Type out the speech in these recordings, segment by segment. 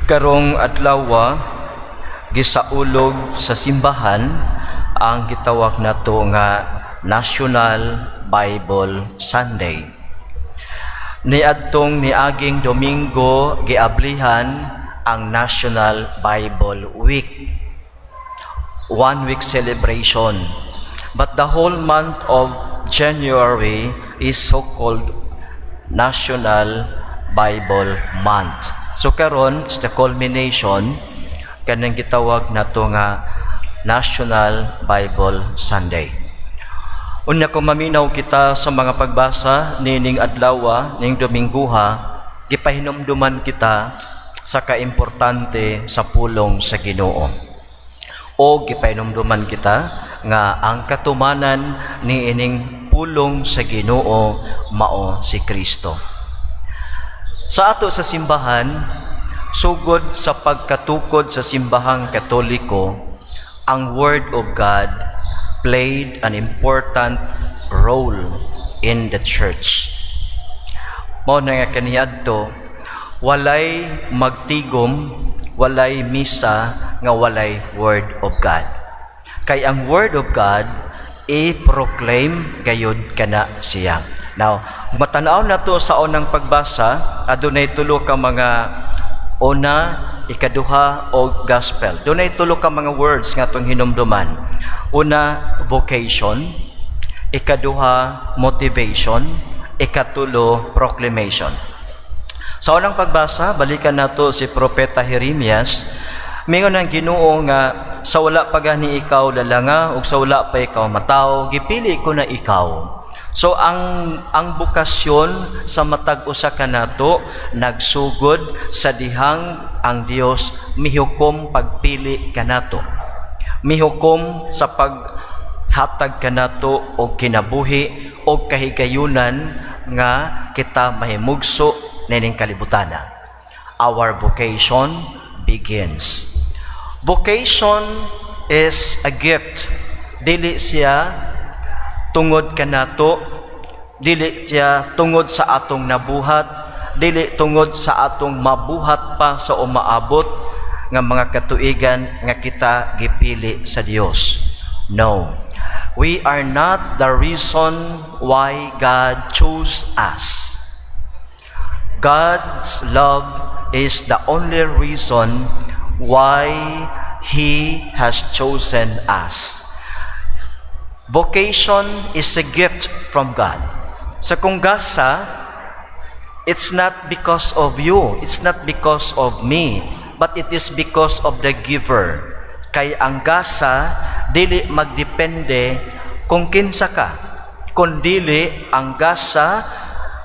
Karong adlaw, gisaulog sa simbahan ang gitawag nato nga National Bible Sunday. Niadtong niaging Domingo, giablihan ang National Bible Week. One week celebration. But the whole month of January is so-called National Bible Month. So karon is the culmination kanang gitawag nato nga National Bible Sunday. Unya kung maminaw kita sa mga pagbasa nining adlaw, ning Domingguha, gipahinumduman kita sa kaimportante sa pulong sa Ginoo. O gipahinumduman kita nga ang katumanan ni ining pulong sa Ginoo mao si Kristo. Sa ato sa simbahan, sugod sa pagkatukod sa Simbahang Katoliko, ang Word of God played an important role in the church. Mao na nga kaniadto, walay magtigom, walay misa nga walay Word of God. Kay ang Word of God i-proclaim gayud kana siya. Now, matanaw na to sa unang pagbasa, adunay tulo ka mga una, ikaduha o gospel. Dunay tulo ka mga words nga atong hinumduman. Una, vocation; ikaduha, motivation; ikatulo, proclamation. Sa unang pagbasa, balikan nato si Propeta Jeremias. Mingon ang Ginoo nga sa wala pa gani ikaw lalanga ug sa wala pa ikaw matawo, gipili ko na ikaw. So ang bokasyon sa matag usa kanato nagsugod sa dihang ang Dios mihukom pagpili kanato. Mihukom sa paghatag kanato og kinabuhi og kahigayunan nga kita mahimugso nining kalibutana. Our vocation begins. Vocation is a gift. Dili siya tungod kanato, dili siya tungod sa atong nabuhat, dili tungod sa atong mabuhat pa sa umaabot nga mga katuigan nga kita gipili sa Dios. No. We are not the reason why God chose us. God's love is the only reason why He has chosen us. Vocation is a gift from God. Sa kung gasa, it's not because of you, it's not because of me, but it is because of the giver. Kay ang gasa, dili magdepende kung kinsa ka, kundili ang gasa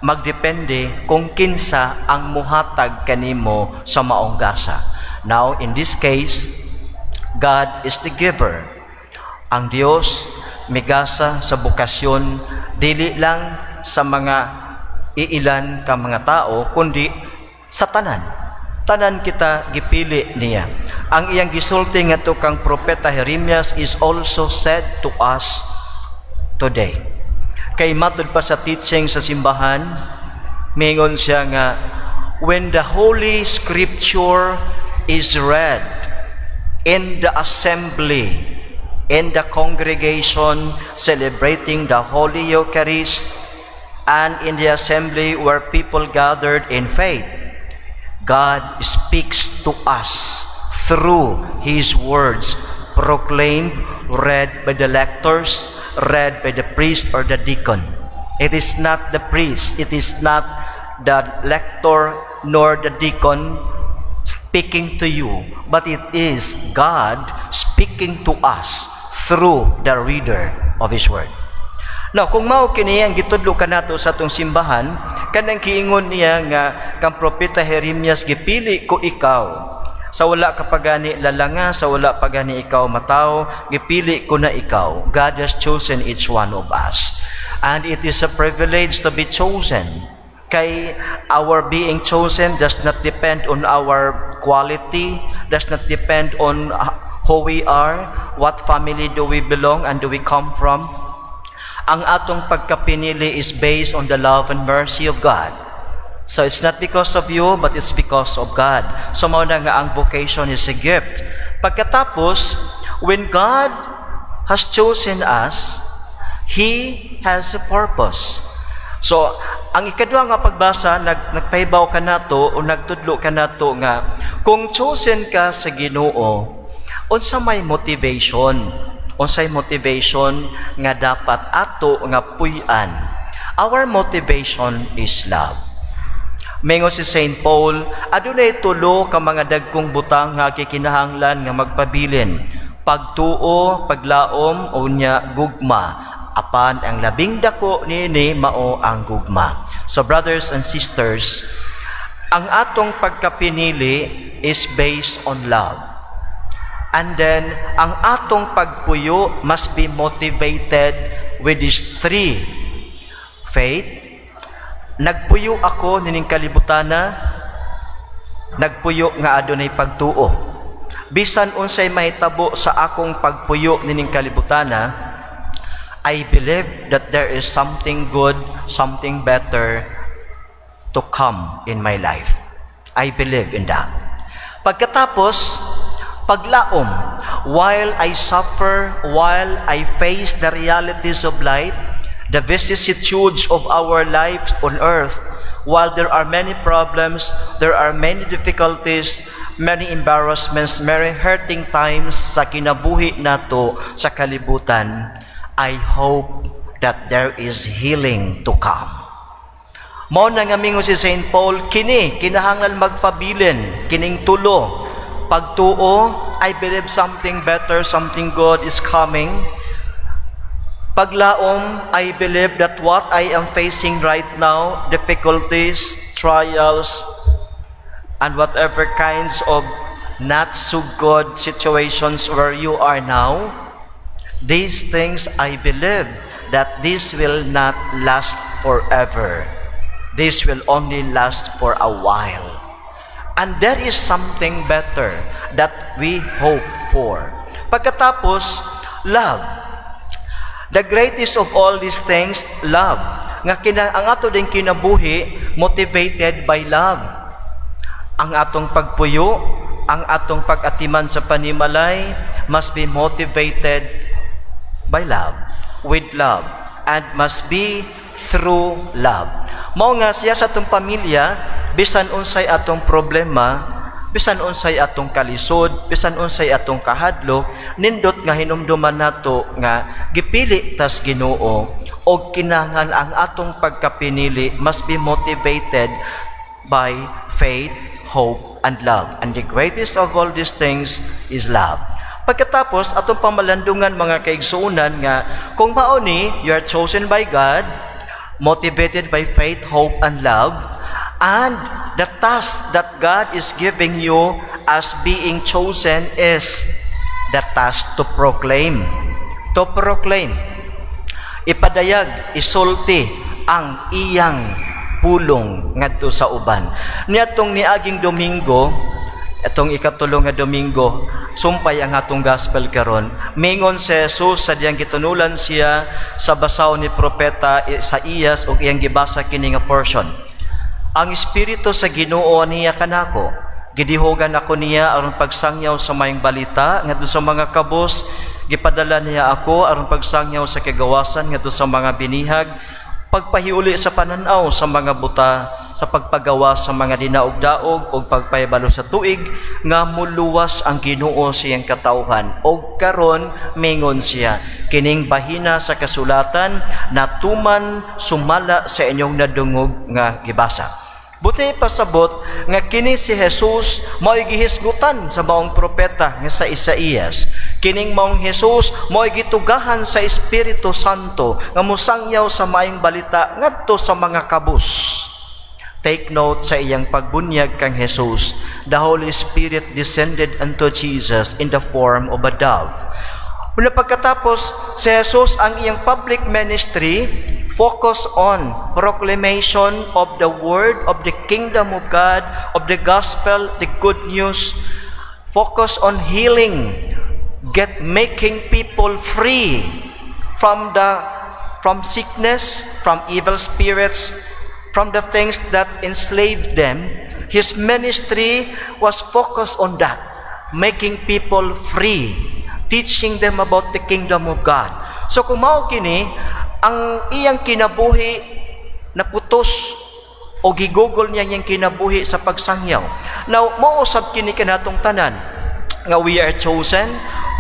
magdepende kung kinsa ang muhatag kanimo sa maong gasa. Now, in this case, God is the giver. Ang Dios migasa sa bokasyon dili lang sa mga iilan ka mga tao kundi sa tanan. Tanan kita gipili niya. Ang iyang gisulti ngadto kang Propeta Jeremias is also said to us today. Kay matud pa sa teaching sa simbahan, mingon siya nga when the Holy Scripture is read in the assembly, in the congregation celebrating the Holy Eucharist, and in the assembly where people gathered in faith, God speaks to us through His words, proclaimed, read by the lectors, read by the priest or the deacon. It is not the priest, it is not the lector nor the deacon speaking to you, but it is God speaking to us through the reader of His Word. Now, kung mao kini ang gitudlo kanato sa atong simbahan, kanang giingon niya nga kang Propeta Jeremias, "Gipili ko ikaw. Sa wala ka pa gani lalanga, sa wala pa gani ikaw matawo, gipili ko na ikaw." God has chosen each one of us. And it is a privilege to be chosen. Kay our being chosen does not depend on our quality, does not depend on who we are, what family do we belong and do we come from. Ang atong pagkapinili is based on the love and mercy of God. So it's not because of you, but it's because of God. So mao na nga ang vocation is a gift. Pagkatapos, when God has chosen us, He has a purpose. So, ang ikaduha nga pagbasa, nagpahibaw kanato o nagtudlo kanato nga kung chosen ka sa Ginoo, unsa may motivation? Unsay motivation nga dapat ato nga puy-an? Our motivation is love. Mingon si Saint Paul, adunay tulo ka mga dagkong butang nga gikinahanglan nga magpabilin: pagtuo, paglaom, unya gugma. Apan ang labing dako niini mao ang gugma. So brothers and sisters, ang atong pagkapinili is based on love. And then, ang atong pagpuyo must be motivated with these three. Faith, nagpuyo ako nining kalibutana, nagpuyo nga adunay pagtuo. Bisan unsay mahitabo sa akong pagpuyo nining kalibutana, I believe that there is something good, something better to come in my life. I believe in that. Pagkatapos, paglaom. While I suffer, while I face the realities of life, the vicissitudes of our lives on earth, while there are many problems, there are many difficulties, many embarrassments, many hurting times sa kinabuhi nato sa kalibutan, I hope that there is healing to come. Mao na nga mingon si St. Paul, kini kinahanglan magpabilin, kining tulo. Pagtuo, I believe something better, something good is coming. Paglaom, I believe that what I am facing right now, difficulties, trials, and whatever kinds of not so good situations where you are now, these things, I believe that this will not last forever. This will only last for a while. And there is something better that we hope for. Pagkatapos, love. The greatest of all these things, love. Nga ang ato din kinabuhi motivated by love. Ang atong pagpuyo, ang atong pag-atiman sa panimalay must be motivated by love, with love, and must be through love. Mao nga siya sa atong pamilya, bisan unsay atong problema, bisan unsay atong kalisod, bisan unsay atong kahadlok, nindot nga hinumduman nato nga gipili tas Ginoo og kinahanglan ang atong pagkapinili must be motivated by faith, hope, and love. And the greatest of all these things is love. Pagkatapos, atong pamalandungan, mga kaigsuonan, nga kung mao ni, you are chosen by God, motivated by faith, hope, and love, and the task that God is giving you as being chosen is the task to proclaim. To proclaim. Ipadayag, isulti ang iyang pulong ngadto sa uban. Niadtong niaging Domingo, atong ikatulo nga Domingo, sumpay ang atong gospel karon. Mingon si Jesus sa diyang gitunulan siya sa basaw ni propeta Isaías ug iyang gibasa kini nga portion. "Ang espiritu sa Ginoo niya kanako. Gidihugan ako niya aron pagsangyaw sa maayong balita ngadto sa mga kabos, gipadala niya ako aron pagsangyaw sa kagawasan ngadto sa mga binihag, pagpahiuli sa pananaw sa mga buta, sa pagpagawas sa mga dinaog-daog ug pagpahibalo sa tuig nga muluwas ang Ginoo sa iyang katawhan." Og karon mingon siya, "Kining bahina sa kasulatan natuman sumala sa inyong nadungog nga gibasa." Buot pasabot nga kini si Jesus mao'y gihisgutan sa maong propeta nga sa Isaías. Kining maong Jesus mao'y gitugahan sa Espiritu Santo nga mosangyaw sa maayong balita ngadto sa mga kabus. Take note sa iyang pagbunyag kang Jesus, the Holy Spirit descended unto Jesus in the form of a dove. Una pagkatapos, si Jesus, ang iyang public ministry focus on proclamation of the word of the kingdom of God, of the gospel, the good news, focus on healing, get making people free from sickness, from evil spirits, from the things that enslaved them. His ministry was focused on that, making people free, teaching them about the kingdom of God. So kung mao kini, ang iyang kinabuhi naputos o gigugol niya iyang kinabuhi sa pagsangyaw. Now, mao usab kini kanatong tanan nga we are chosen,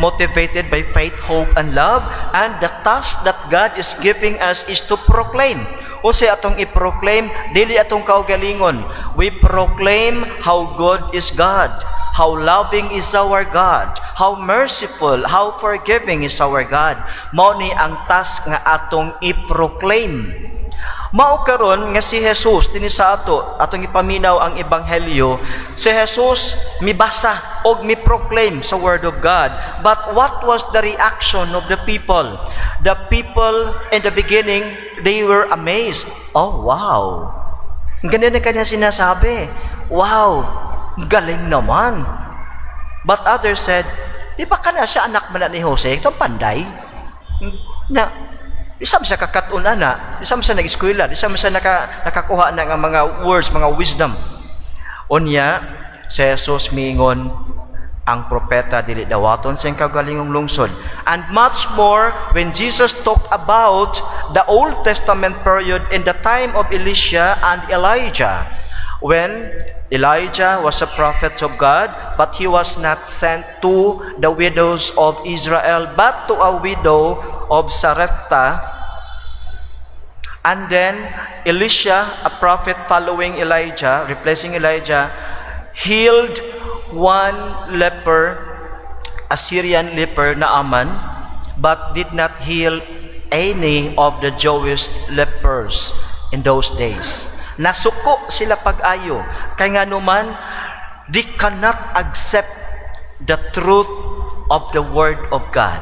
motivated by faith, hope, and love, and the task that God is giving us is to proclaim. Unsay atong i-proclaim? Dili atong kaugalingon. We proclaim how good is God, how loving is our God, how merciful, how forgiving is our God. Mao ni ang task nga atong i-proclaim. Mao karon nga si Jesus dinhi sa ato, atong ipaminaw ang ebanghelyo, si Jesus mibasa og mi-proclaim sa word of God. But what was the reaction of the people? The people in the beginning, they were amazed. "Oh, wow. Ganun na kanya sinasabi. Wow, galing naman." But others said, "Di ba kana siya anak man na ni Jose? Itong panday. Na, di sa siya kakat-on ana, di sa siya nag-eskwela, di sa siya nakakuha ng mga words, mga wisdom." Unya, si Jesus miingon, ang propeta dili dawaton sa iyang kaugalingong lungsod. And much more when Jesus talked about the Old Testament period in the time of Elisha and Elijah. When Elijah was a prophet of God, but he was not sent to the widows of Israel, but to a widow of Sarepta. And then Elisha, a prophet following Elijah, replacing Elijah, healed one leper, a Syrian leper, Naaman, but did not heal any of the Jewish lepers in those days. Nasuko sila pag-ayo. Kay nganuman, they cannot accept the truth of the Word of God.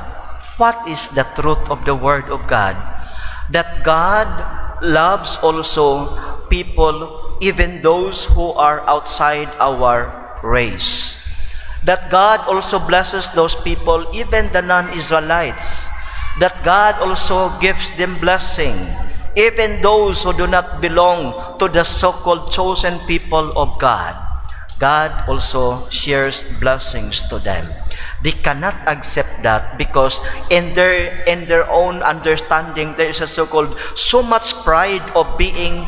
What is the truth of the Word of God? That God loves also people, even those who are outside our race. That God also blesses those people, even the non-Israelites. That God also gives them blessing, even those who do not belong to the so-called chosen people of God. God also shares blessings to them. They cannot accept that because in their own understanding there is a so-called so much pride of being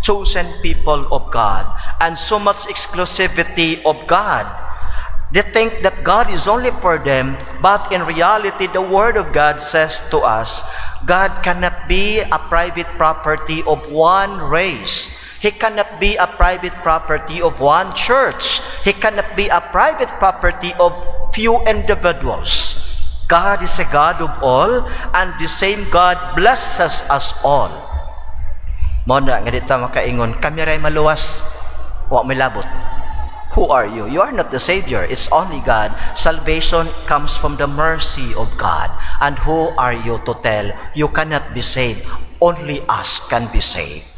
chosen people of God and so much exclusivity of God. They think that God is only for them, but in reality, the Word of God says to us, God cannot be a private property of one race. He cannot be a private property of one church. He cannot be a private property of few individuals. God is a God of all, and the same God blesses us all. Mao na nga di ta makaingon, "Kami ray maluwas, wa may labot." Who are you? You are not the Savior. It's only God. Salvation comes from the mercy of God. And who are you to tell you cannot be saved? Only us can be saved.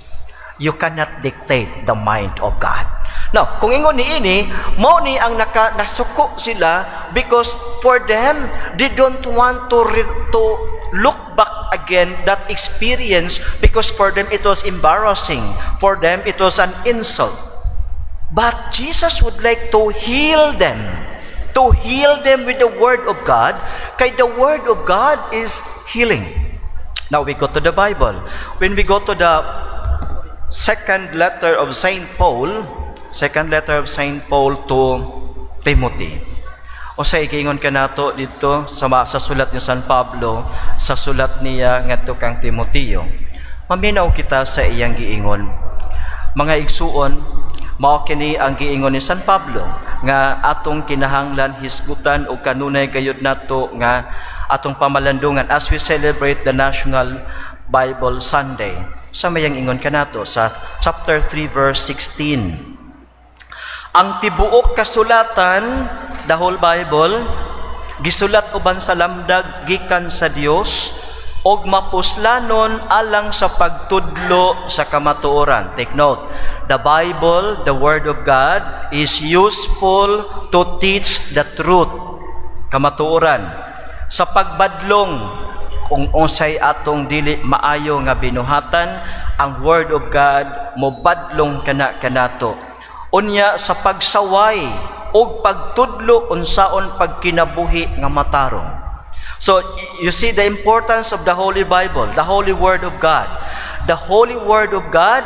You cannot dictate the mind of God. Now, kung ingon ni ini, mao ni ang nasuko sila because for them, they don't want to look back again that experience because for them it was embarrassing. For them, it was an insult. But Jesus would like to heal them. To heal them with the Word of God. Kay the Word of God is healing. Now we go to the Bible. When we go to the second letter of Saint Paul, second letter of Saint Paul to Timothy. Unsay giingon kanato dito sa sulat ni San Pablo sa sulat niya ngadto kang Timoteo? Maminaw kita sa iyang giingon. Mga igsuon, mao kini ang giingon ni San Pablo nga atong kinahanglan hisgutan og kanunay gayud nato nga atong pamalandungan as we celebrate the National Bible Sunday. Unsa may iyang ingon kanato sa chapter 3 verse 16? Ang tibuok kasulatan, the whole Bible, gisulat uban sa lamdag gikan sa Dios og mapuslanon alang sa pagtudlo sa kamatuoran. Take note, the Bible, the Word of God, is useful to teach the truth, kamatuoran. Sa pagbadlong, Kung unsay atong dili maayo nga binuhatan, ang Word of God mobadlong kana kanato. Unya sa pagsaway ug pagtudlo unsaon pagkinabuhi nga matarong. So you see the importance of the Holy Bible, the Holy Word of God. The Holy Word of God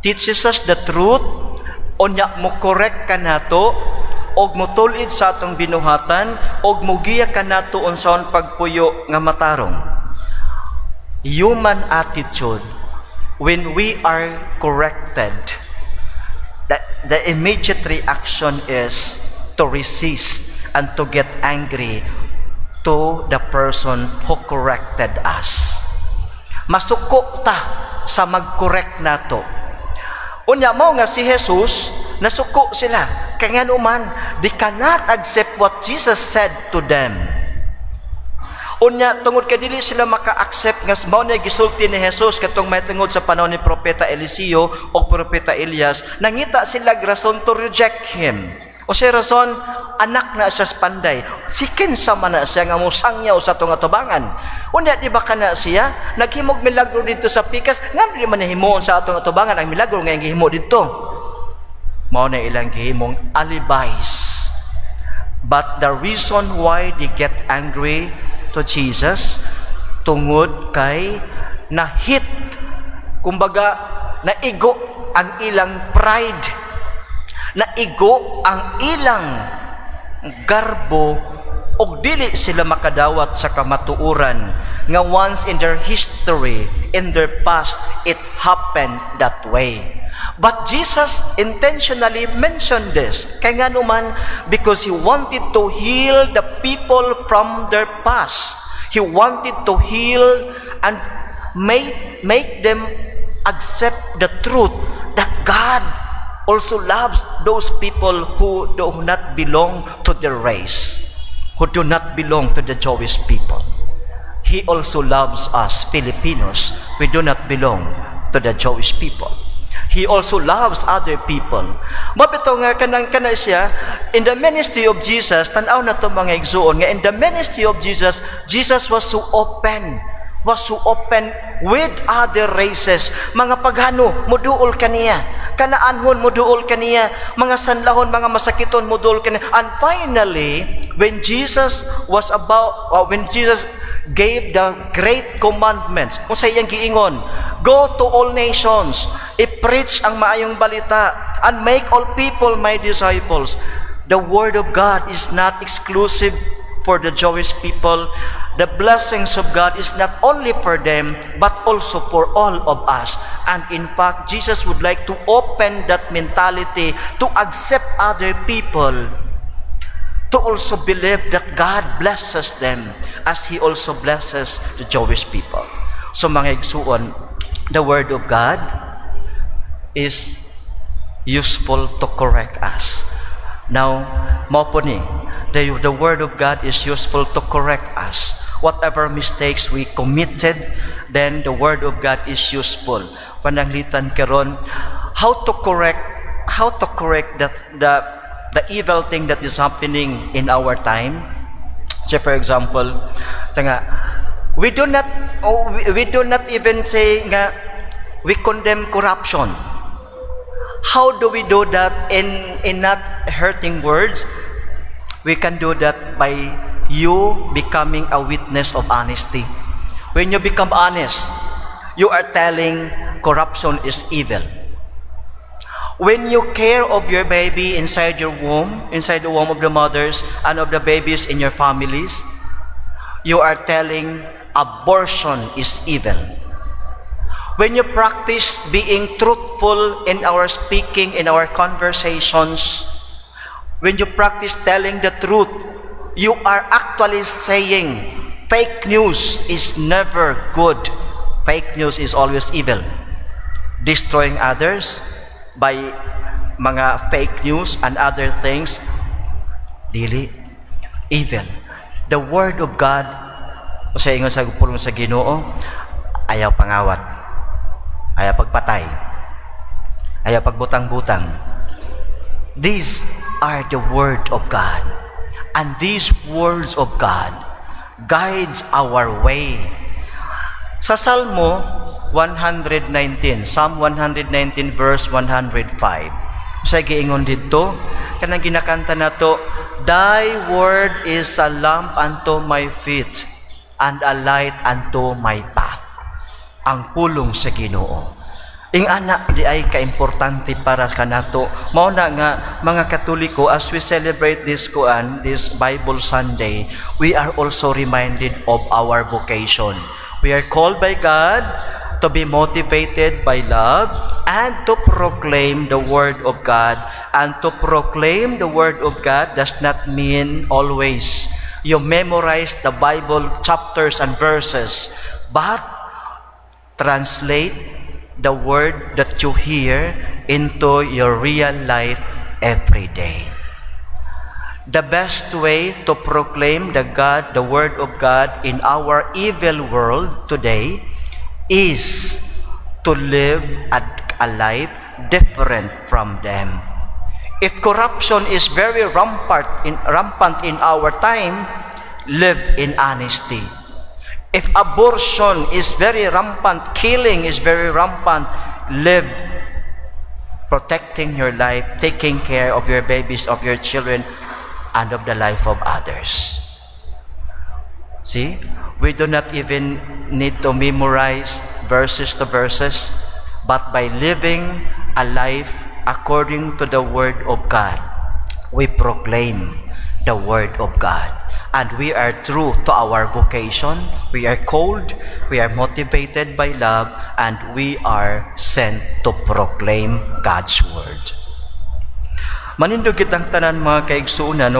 teaches us the truth, unya mo correct kanato og motul-id sa atong binuhatan og mugiya kanato unsaon pagpuyo nga matarong. Human attitude when we are corrected, the immediate reaction is to resist and to get angry to the person who corrected us. Masuko ta sa mag-correct nato. Unya mao nga si Jesus, nasuko sila. Kay ngano man, they cannot accept what Jesus said to them. Unya tungod kay dili sila maka-accept nga mao na gisulti ni Jesus katong may tungod sa panahon ni Propeta Eliseo o Propeta Elias, nangita sila rason to reject him. O sa rason, anak na siya sa panday. Si kinsa man na siya nga mosangyaw sa atong atubangan? Unya di ba kana siya naghimog milagro didto sa pikas, nga di man himuon sa atong atubangan ang milagro nga gihimo didto? Mao na ilang gihimong alibis. But the reason why they get angry to Jesus, tungod kay na-hit, kumbaga naigo ang ilang pride, naigo ang ilang garbo og dili sila makadawat sa kamatuoran nga once in their history, in their past, it happened that way. But Jesus intentionally mentioned this. Kay ngano man, because He wanted to heal the people from their past. He wanted to heal and make them accept the truth that God also loves those people who do not belong to their race, who do not belong to the Jewish people. He also loves us Filipinos. We do not belong to the Jewish people. He also loves other people. Mao bitaw nga kanang kana siya in the ministry of Jesus, tan-aw na to, mga igsuon, nga in the ministry of Jesus, Jesus was so open with other races. Mga pagano, muduol kaniya. Kanaanhon, muduol kaniya. Mga sanlahon, mga masakiton, muduol kaniya. And finally, when Jesus gave the great commandments, kung sa iyang giingon, "Go to all nations, i-preach ang maayong balita, and make all people my disciples." The Word of God is not exclusive for the Jewish people. The blessings of God is not only for them, but also for all of us. And in fact, Jesus would like to open that mentality to accept other people, to also believe that God blesses them as He also blesses the Jewish people. So mga igsuon, the Word of God is useful to correct us. Now, mao po ni, the Word of God is useful to correct us. Whatever mistakes we committed, then the Word of God is useful. Pananglitan karon, how to correct the evil thing that is happening in our time? Say, for example, nga, we do not even say nga we condemn corruption. How do we do that in not hurting words? We can do that by you becoming a witness of honesty. When you become honest, you are telling corruption is evil. When you care of your baby inside your womb, inside the womb of the mothers and of the babies in your families, you are telling abortion is evil. When you practice being truthful in our speaking, in our conversations, when you practice telling the truth, you are actually saying fake news is never good. Fake news is always evil. Destroying others by mga fake news and other things, dili, evil. The Word of God, sa ingon sa pulong sa Ginoo, ayaw pangawat, ayaw pagpatay, ayaw pagbutang-butang. These are the Word of God. And these words of God, guides our way. Sa Salmo 119, Psalm 119 verse 105. Sa giingon didto, kanang ginakanta nato, "Thy word is a lamp unto my feet and a light unto my path." Ang pulong sa Ginoo. Ing-ana diay kaimportante para kanato. Mao na nga mga Katoliko, as we celebrate this kuan, this Bible Sunday, we are also reminded of our vocation. We are called by God to be motivated by love and to proclaim the Word of God. And to proclaim the Word of God does not mean always you memorize the Bible chapters and verses, but translate the word that you hear into your real life every day. The best way to proclaim the Word of God in our evil world today is to live a life different from them. If corruption is very rampant in our time, live in honesty. If abortion is very rampant, killing is very rampant, live protecting your life, taking care of your babies, of your children, and of the life of others. See? We do not even need to memorize verses to verses, but by living a life according to the Word of God, we proclaim the Word of God. And we are true to our vocation. We are called, we are motivated by love, and we are sent to proclaim God's Word. Manindog kitang tanan, mga kaigsuonan.